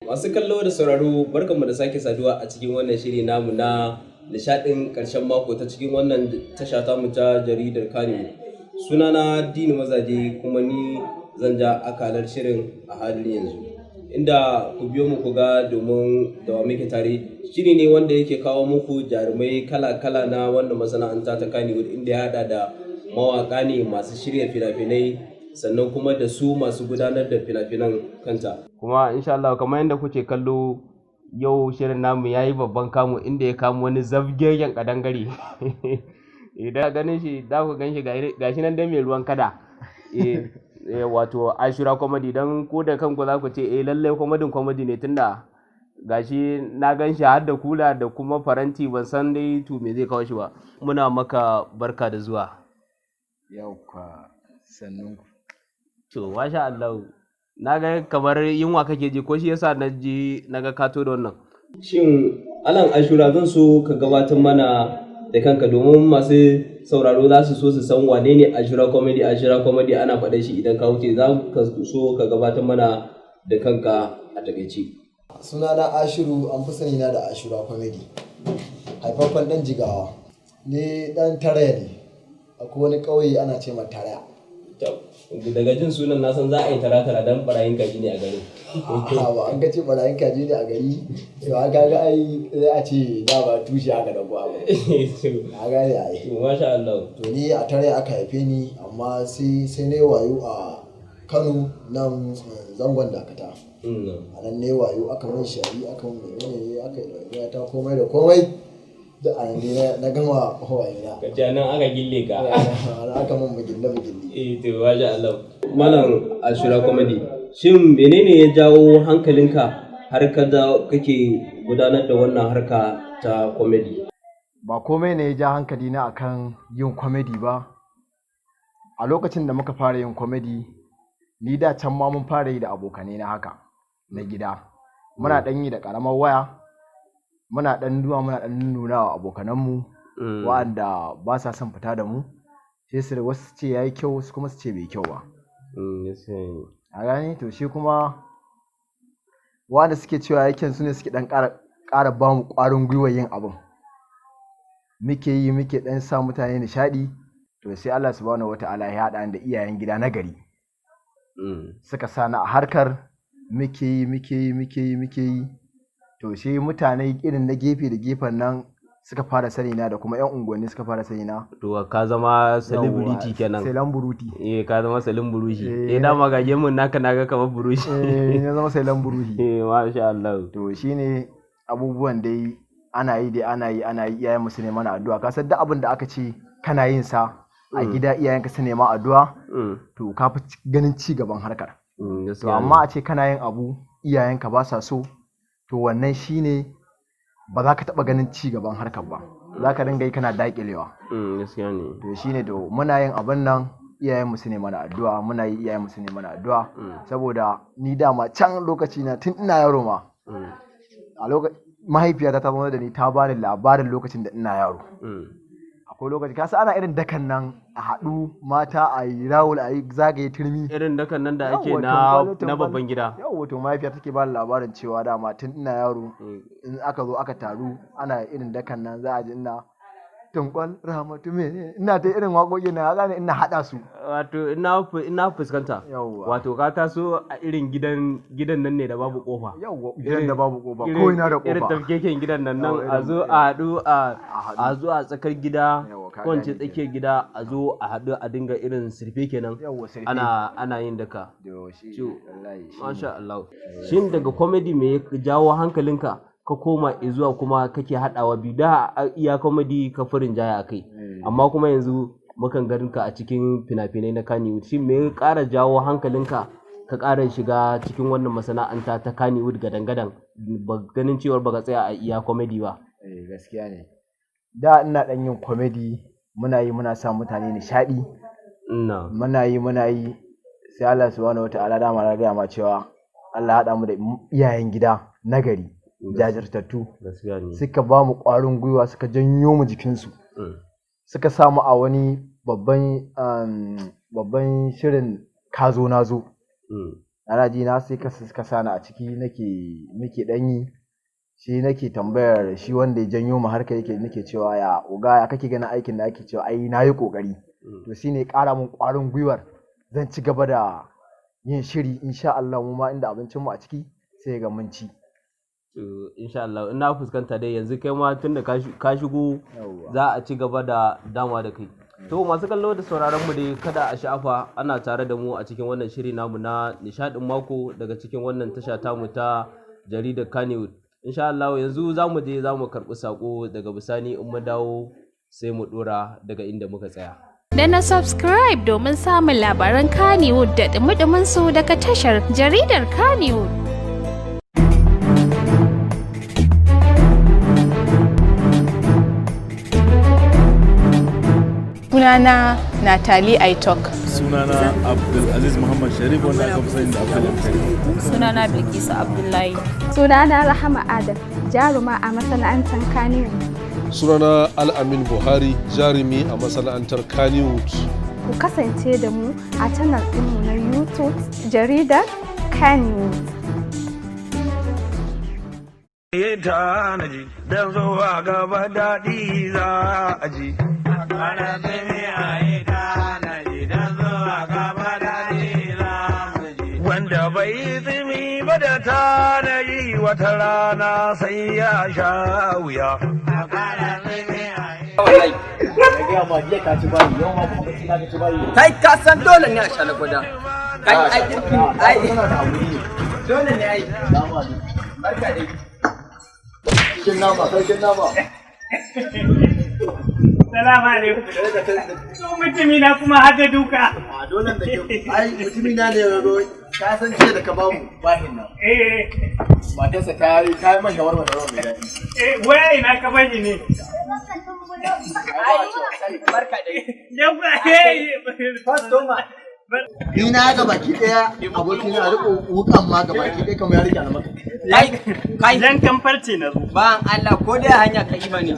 Masu kallo da sauraro, barkanmu da sake saduwa a cikin wannan shiri namu na nishaɗin ƙarshen mako ta cikin wannan tasha tamu ta Jaridar Kannywood. Sunana Dini Mazaje, kuma ni zan ja akalar shirin a halin yanzu. Inda ku biyo mu ku ga domin da wa muke tare. Shiri ne wanda yake kawo muku jarumai kala-kala na wannan masana'anta ta Kannywood, inda ya haɗa da mawaƙa ne, masu shirya fina-finai, sannan kuma da su masu gudanar da fina-finan kanta. Kuma insha Allah, kamar yadda kuke kallo, yau shirin namu ya yi babban kamu, inda ya kamo wani zabgegen kadangare. Idan ganin shi za ku gan shi, gashi nan dai mai ruwan kada. Eh, wato Ashura Comedy, don ku da kanku za ku ce eh lallai comedy comedy ne, tunda gashi na gan shi har da kula da kuma faranti. Ban san dai to me zai kawo shi ba. Muna maka barka da zuwa. Yauwa, sannunku. To, masha Allah. Na ga kamar yunwa kake ji, ko shi yasa na ji na ga kato da wannan. Shin Alan Ashura, zan so ka gabatar mana da kanka, domin masu sauraro za su so su san wane ne Ashura Comedy. Ashura Comedy ana faɗa shi idan ka wuce. Za ka so ka gabatar mana da kanka a takaice. Sunana Ashiru, an fi sani na da Ashura Comedy. Haifaffen ɗan Jigawa. Ni ɗan Taraya ne. Akwai wani ƙauye ana ce ma Taraya. Daga jin sunan, na san za a yi tara-tara don barayin kaji ne a garin. A ba an ka ce barayin kaji ne a gari, to an kaga ai zai a ce da ba tushe haka da kuwa ba. Na gane ai. To, masha Allah. To, ni a Taraya aka haife ni, amma sai na yi wayo a Kano nan, zangon Dakata. A nan ne wayo, aka mun shayi, aka mun menene, aka yi ɗawainiya ta komai da komai. Duk a nan dai na gama wayona. Ka ce nan aka gille ka. A nan aka mun bugille bugille. Eh, to, masha Allah. Malam Ashura Comedy, shin menene ya jawo hankalinka har ka da kake gudanar da wannan harka ta comedy? Ba komai ne ya ja hankali na akan yin comedy ba. A lokacin da muka fara yin comedy, ni da can ma mun fara yi da abokanai na haka na gida. Muna ɗan yi da ƙaramar waya, muna ɗan zuwa muna ɗan nunnuna wa abokananmu wa'anda ba sa son fita da mu. Sai su wasu su ce yayi kyau, wasu kuma su ce bai kyau ba. A gane? To, shi kuma wa'anda suke cewa yayi kyan su ne suke ɗan ƙara ba mu ƙwarin gwiwar yin abun. Muke yi, muke ɗan sa mutane nishaɗi. To, sai Allah Subhanahu wa Ta'ala ya haɗa ni da iyayen gida na gari. Suka sa ni a harkar, muke yi, muke yi, muke yi, muke yi. To, sai mutane irin na gefe da gefen nan suka fara sani na, da kuma 'yan unguwanni suka fara sani na. To, ka zama celebrity kenan. Selamburuti. Eh, ka zama salim burushi. Eh, dama ga gemun naka naga kamar burushi. Eh, na zama selamburushi. Eh, masha Allah. To, shine abubuwan dai ana yi dai, ana yi, ana yi, iyayenmu su ne mana addu'a. Ka san duk abin da aka ce kana yin sa a gida, iyayenka su ne ma addu'a, to ka fi ganin ci gaban harkar. To, amma a ce kana yin abu iyayenka ba sa so, to wannan shine ba za ka taɓa ganin ci gaban harkar ba. Za ka dinga yi kana daƙilewa. Gaskiya ne. To, shine to muna yin abun nan, iyayenmu su ne mana addu'a, muna yi, iyayenmu su ne mana addu'a. Saboda ni dama can lokaci na tun ina yaro ma, a lokacin mahaifiyata ta zauna da ni, ta bani labarin lokacin da ina yaro. Akwai lokaci, ka san ana irin dakan nan, a haɗu mata a yi rawul, a yi zagaye turmi. Irin dakan nan da ake Yawwa, na tumbal, na tumbal. babban gida. Yawwa, to mahaifiya take bani labarin cewa dama tun ina yaro, in aka zo aka taru ana irin dakan nan, za a ji ina "Tunkwal Ramatu", mene, ina ta irin waƙoƙi na gane, ina haɗa su. Wato ina fuskanta. Yawwa. Wato ka taso a irin gidan nan ne da babu kofa. Yawwa, gidan da babu ƙofa, ko ina da Irin ƙofa. tafkeken gidan nan Yawwa, a zo a haɗu a haɗu. A zo a tsakar gida, Yawwa, ka ko in ce gane. tsakiyar gida, a zo a haɗu a dinga irin sirfe kenan. Yawwa, sirfe. Ana yin daka. To shi To, wallahi shi ne. Masha Allah. Shin daga comedy me ya jawo hankalinka ka koma zuwa kuma kake haɗawa biyu? Da a iya comedy ka furin jaya a kai. Amma kuma yanzu mukan ganin ka a cikin fina-finai na Kannywood. Shin me ya ƙara jawo hankalinka ka ƙara shiga cikin wannan masana'anta ta Kannywood gadan-gadan, ba ganin cewar baka tsaya a iya comedy ba? Eh, gaskiya ne. Da ina ɗan yin comedy, muna yi, muna sa mutane nishaɗi. Na. Muna yi, muna yi, sai Allah Subhanahu wa Ta'ala, dama na gaya ma cewa Allah ya haɗa mu da iyayen gida na gari. Jajirtattu. Gaskiya ne. Suka ba mu ƙwarin gwiwa, suka janyo mu jikinsu. Suka samu a wani babban babban shirin Kazo Nazo. Ana ji na sai suka sani a ciki, nake muke ɗan yi. Shi nake tambayar shi wanda ya janyo mu harka, yake nake cewa, "Ya oga, ya kake ganin aikin da ake?" Cewa ai na yi ƙoƙari. To shi ne ya ƙara min ƙwarin gwiwar zan ci gaba da yin shiri, insha Allah mu ma inda abincin mu a ciki sai ga mun ci. To insha Allah ina fuskanta dai yanzu kai ma tunda ka shigo za a ci gaba da dama da kai. To masu kallo da sauraron mu dai, kada a sha'afa, ana tare da mu a cikin wannan shiri namu na nishadin mako daga cikin wannan tasha tamu ta jaridar Kannywood. Insha Allah yanzu za mu je za mu karɓi sako, daga bisani in mu dawo sai mu ɗora daga inda muka tsaya. Da na subscribe domin samun labaran Kannywood da ɗumi su daga tashar jaridar Kannywood. Sunana Natalie Aitok. Sunana Abdulaziz Muhammad Sharif, wanda aka fi sani da Abdul Sharif. Sunana Bilkisu Abdullahi. Sunana Rahama Adam, jaruma a masana'antar Kannywood. Sunana Al'amin Buhari, jarumi a masana'antar Kannywood. Ku kasance da mu a channel ɗinmu na YouTube, jaridar Kannywood. Yi tanaji don zuwa gaba daɗi za a ji. Wanda bai yi tsimi ba da tanaji, wata rana sai ya sha wuya. Wallahi. Kai ka san dole ne a sha na gwada. Kai ai ai dole ne ai. Barka dai. Sarkin nama, sarkin nama. Salamu alaikum. Mutumi na kuma haka duka. A dole da ke ai mutumi na ne ya zo, ka san jiya da ka bamu bahin nan. Eh. Matarsa ta yi masa shawarma da mai daɗi. Eh, waya ina ka bani ne. Barka dai. Yawwa, eh. Customer. Ni na ga baki ɗaya abokina a riƙo wukan ma ga baki ɗaya kamar ya rike almaka. Kai kai Yankan farce na zo. Ban Allah ko dai hanya ka yi bane.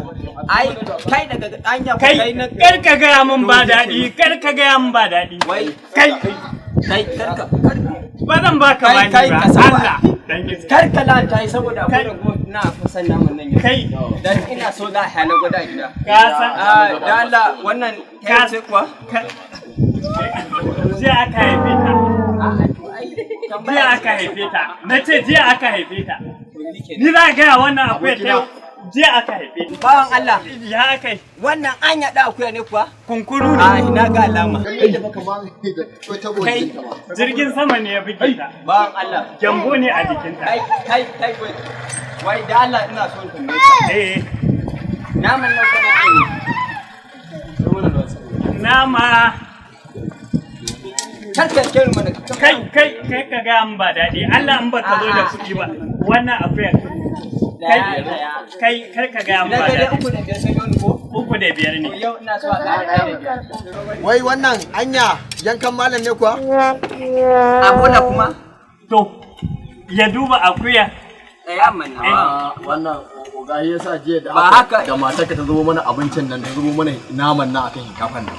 Ai kai daga hanya ko Kai kai na kar ka gaya min ba daɗi, kar ka gaya min ba daɗi. Wai kai kai kar ka ba zan baka Kai, bani kai, ba. ka san ba. Allah. Dan iska. Kar ka lanta yi saboda akwai rago na kusan namun nan yanzu. Kai. Dan ina so za a hana gwada gida. Ka san Ah, da Allah wannan kai ce kuwa? Jiya aka haife ta. Jiya aka haife ta. Na ce jiya aka haife ta. Ni za a gaya wannan akuya ta yau. Jiya aka haife ta. Bawan Allah. Ya aka yi. Wannan an yaɗa akuya ne kuwa? Kunkuru ne. Ah, ina ga alama. Kai, jirgin sama ne ya buge ta. Bawan Allah. Gyambo ne a jikinta. Kai kai kai wai. Wai da Allah ina son tambaye ka. Eh. Naman nan kuma ne. Nama. Kar ka yanke ni mana. Kai kai kai ka gaya min ba daɗi. Allah in baka zo da kuɗi ba. Wannan akuya. Kai kai kar ka gaya min Na ba ga dai daɗi. 3 da 5 sai wani ko? 3 da 5 ne. Yau ina so a ƙara 1 da 5. Wai wannan anya yankan malam ne kuwa? Abola kuma? To, ya duba akuya. Tsaya mana. Wannan oga ya sa jiya da Ba aka haka- da matarka ta zubo mana abincin nan, ta zubo mana naman nan akan shinkafan nan.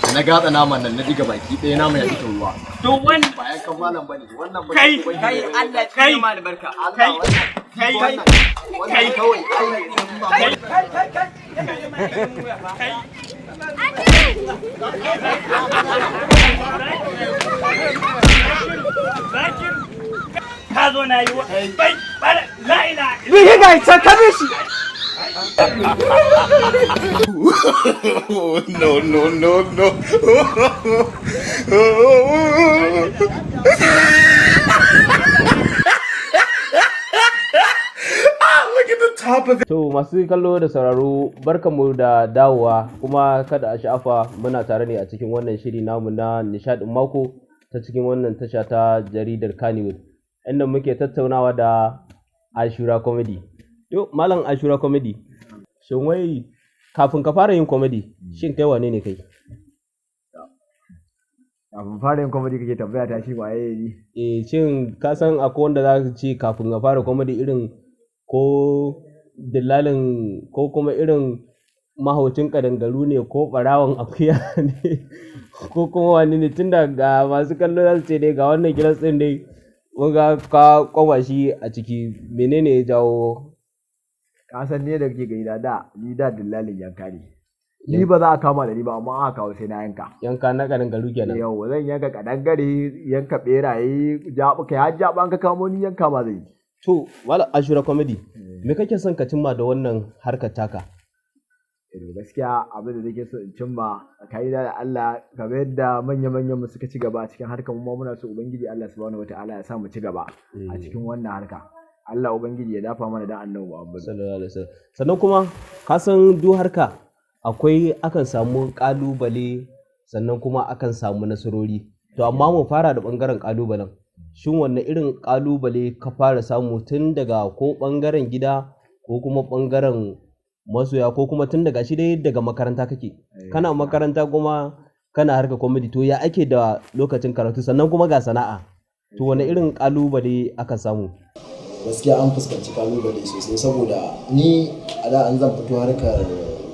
Da na gatsa naman nan na diga baki ɗaya naman ya fito ruwa. To wannan Ba yankan malam bane wannan ba. Kai, Kai Allah ya Kai. tsine ma albarka. Kai kai kai kai kawai kai Kai kai kai. Kai. Zakir, ka zo na yi wa bai bara la ila. Bihi ga can ka bi shi. No, no, no, no. Look at the top of it. To masu kallo da sauraro, barkanmu da dawowa, kuma kada a sha'afa muna tare ne a cikin wannan shiri namu na nishadin mako ta cikin wannan tasha ta jaridar Kannywood, inda muke tattaunawa da Ashura Comedy. To Malam Ashura Comedy, shin wai kafin ka fara yin comedy, shin kai wane ne kai? Kafin fara yin comedy kake tambaya ta shi waye ni? Eh, shin ka san akwai wanda za ka ce kafin ka fara comedy irin Ko dillalin ko kuma irin mahaucin ƙadangaru ne ko ɓarawon akuya ne ko kuma wani ne? Tunda ga masu kallo za su ce dai ga wannan gilas ɗin dai mun ga ka kwaba shi a ciki, menene ya jawo? Ka san ne da kake gani na da ni da dillalin yanka ne. Ni ba za a kama da ni ba, amma aka kawo sai na yanka. Yanka na ƙadangaru kenan? Yau zan yanka kadangare, yanka beraye, jaɓa, kai har jaɓa an ka kamo ni yanka ma zai yi. To, Malam Ashura Comedy, me kake son ka cimma da wannan harkar taka? Eh, gaskiya abin da nake so in cimma tsakanina da Allah, kamar yadda manya-manyan mu suka ci gaba a cikin harkar, mu ma muna so Ubangiji Allah Subhanahu wataala ya sa mu ci gaba a cikin wannan harka. Allah Ubangiji ya dafa mana dan Annabi Muhammad. Sallallahu alaihi wasallam. Sannan kuma ka san duk harka akwai, akan samu ƙalubale, sannan kuma akan samu nasarori. To amma mu fara da ɓangaren ƙalubalen. Shin wanne irin ƙalubale ka fara samu tun daga ko ɓangaren gida ko kuma ɓangaren masoya, ko kuma tun daga shi dai daga makaranta kake? Kana makaranta kuma kana harkar comedy, to ya ake da lokacin karatu sannan kuma ga sana'a? To wanne irin ƙalubale aka samu? Gaskiya an fuskanci kalubale sosai, saboda ni a da an zan fito harkar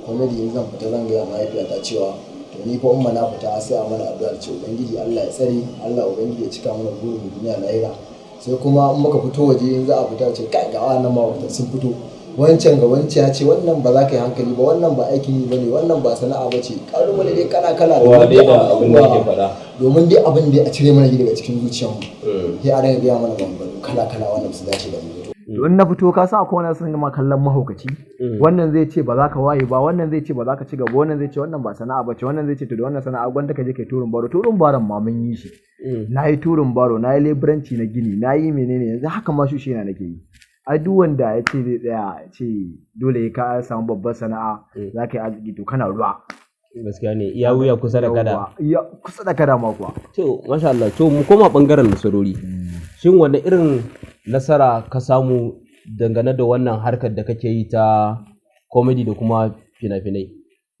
comedy, in zan fita zan gaya mahaifiyata cewa to ni fa umma na fita, sai a mana addu'a ce Ubangiji Allah ya tsare, Allah Ubangiji ya cika mana burin mu duniya lahira. Sai kuma in muka fito waje, in za a fita, ce kai ga wannan ma sun fito, wancan ga wancan ya ce wannan ba za ka yi hankali ba, wannan ba aikin yi bane, wannan ba sana'a ba ce. Kalubale dai kala kala. Kowa dai da abin da yake faɗa. Domin dai abin da a cire mana shi daga cikin zuciyarmu, sai a dinga gaya mana maganganu kala kala wanda ba su dace da mu. To in na fito, ka san akwai wanda sun gama kallon mahaukaci, wannan zai ce ba za ka waye ba, wannan zai ce ba za ka ci gaba, wannan zai ce wannan ba sana'a ba ce, wannan zai ce to da wannan sana'a gwanda ka je kai turin baro. Turin baron ma mun yi shi, na yi turin baro, na yi leburanci na gini, na yi menene, yanzu haka ma shushe na nake yi. Ai duk wanda ya ce zai tsaya ya ce dole ya ka samu babbar sana'a za ka yi arziki, to kana ruwa. Gaskiya ne, iya wuya kusa da kada. Yawwa, iya kusa da kada ma kuwa. To masha Allah, to mu koma bangaren nasarori. Shin wanne irin nasara ka samu dangane da wannan harkar da kake yi ta comedy da kuma fina-finai?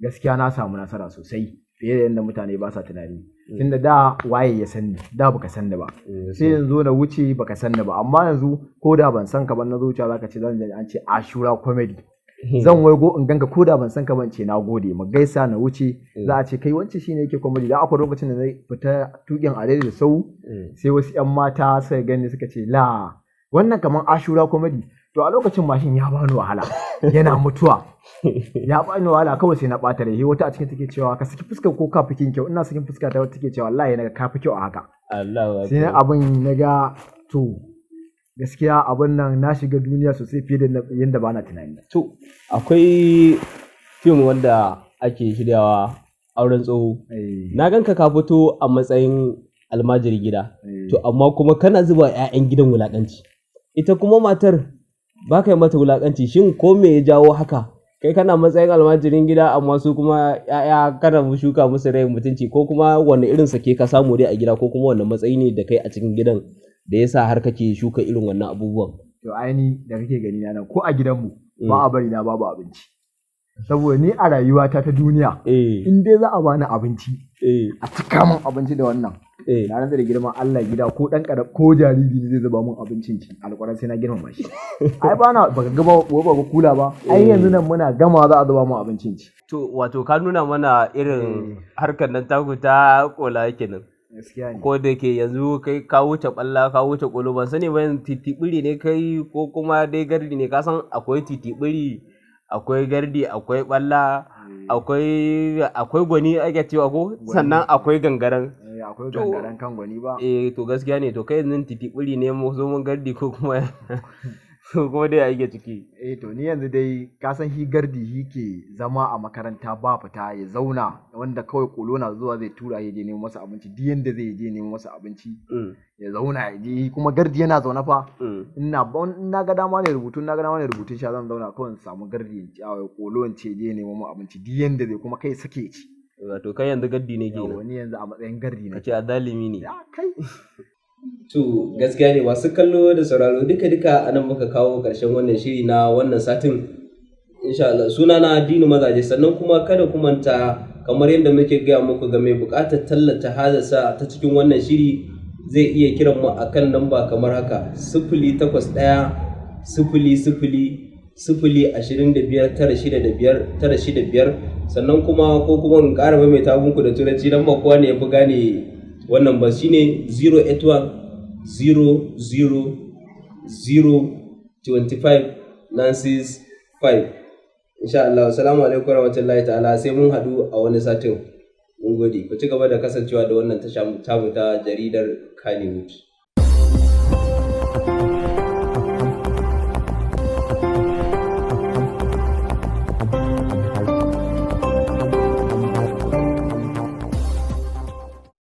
Gaskiya na samu nasara sosai fiye da yadda mutane ba sa tunani, tunda da waye ya san ni? Da baka san ni ba, sai yanzu na wuce baka san ni ba. Amma yanzu ko da ban san ka ba, na zuciya zaka ce zan ji an ce Ashura Comedy, zan waigo in ganka, ko da ban san ka ban ce na gode, mu gaisa na wuce. Za a ce kai wancan shine yake comedy. Da akwai lokacin da na fita tukin a da sau, sai wasu yan mata suka gani suka ce la wannan kaman Ashura Comedy. To a lokacin mashin ya bani wahala, yana mutuwa, ya bani wahala, kawai sai na ɓata rai. Wata a cikin take cewa ka saki fuskar ko ka fi kyau. Ina sakin fuska ta, wata take cewa wallahi naga ka fi kyau a haka. Allah. Sai abin naga to gaskiya abin nan na shiga duniya sosai fiye da yadda bana tunani. To akwai fim wanda ake shiryawa, Auren Tsoho. Na ganka ka fito a matsayin almajiri gida. To amma kuma kana zuba 'ya'yan gidan wulakanci. Ita kuma matar ba ka yi mata wulakanci. Shin ko me ya jawo haka? Kai kana matsayin almajirin gida, amma su kuma 'ya'ya kana shuka musu rai mutunci, ko kuma wanne irin sake ka samu dai a gida, ko kuma wanne matsayi ne da kai a cikin gidan da yasa har kake shuka irin wannan abubuwan? To aini da kake gani na nan, ko a gidanmu ba a bari na babu abinci, saboda ni a rayuwata ta duniya, in dai za a bani abinci, a cika min abinci da wannan, na rantsa da girman Allah, gida ko dan karam ko jariri ne zai zuba min abincin ci, alƙwaran sai na girmama shi. Ai ba na baka ga ba ba kula ba. Ai yanzu nan muna gama za a zuba min abincin ci. To wato ka nuna mana irin harkar nan taku ta kola kenan. Gaskiya ne. Ko da ke yanzu kai ka wuce balla, ka wuce kolo, ban sani ba yanzu titibiri ne kai ko kuma dai gardi ne? Ka san akwai titibiri, akwai gardi, akwai balla, akwai gwani ake cewa ko, sannan akwai gangaren. Eh, akwai gangaren kan gwani ba. Eh, to gaskiya ne. To kai yanzu titibiri ne mu zo mun gardi, ko kuma dai ake ciki? Eh, to ni yanzu dai ka san shi gardi shi ke zama a makaranta ba fita, ya zauna, wanda kawai kolo na zuwa zai tura ya je nemo masa abinci, duk yanda zai je nemo masa abinci, ya zauna ya je. Kuma gardi yana zaune fa, ina na ga dama ne rubutu, na ga dama ne rubutun sha, zan zauna kawai in samu gardi in ci a kolo in ce je nemo mu abinci duk yanda zai, kuma kai sake ci. Wato kai yanzu gardi ne kenan? Wani yanzu a matsayin gardi ne. Kace a zalimi ne. Kai. To gaskiya ne, masu kallo da sauraro, duka-duka anan muka kawo ƙarshen wannan shiri na wannan satin. Insha Allah, suna na Dini Mazaje. Sannan kuma kada ku manta, kamar yadda muke gaya muku, ga mai buƙatar tallata hajarsa ta cikin wannan shiri zai iya kiran mu akan lamba kamar haka: 081 0 0 0 25 9 6 da 5 9 6 5. Sannan kuma ko kuma in ƙara maimaita muku da Turanci dan ba kowa ne ya fi gane wannan ba, shine 081 0 0 0 25 96 5. Insha Allah. Assalamu alaikum warahmatullahi ta'ala, sai mun haɗu a wani satin. Mun gode, ku ci gaba da kasancewa da wannan tasha tamu ta Jaridar Kannywood.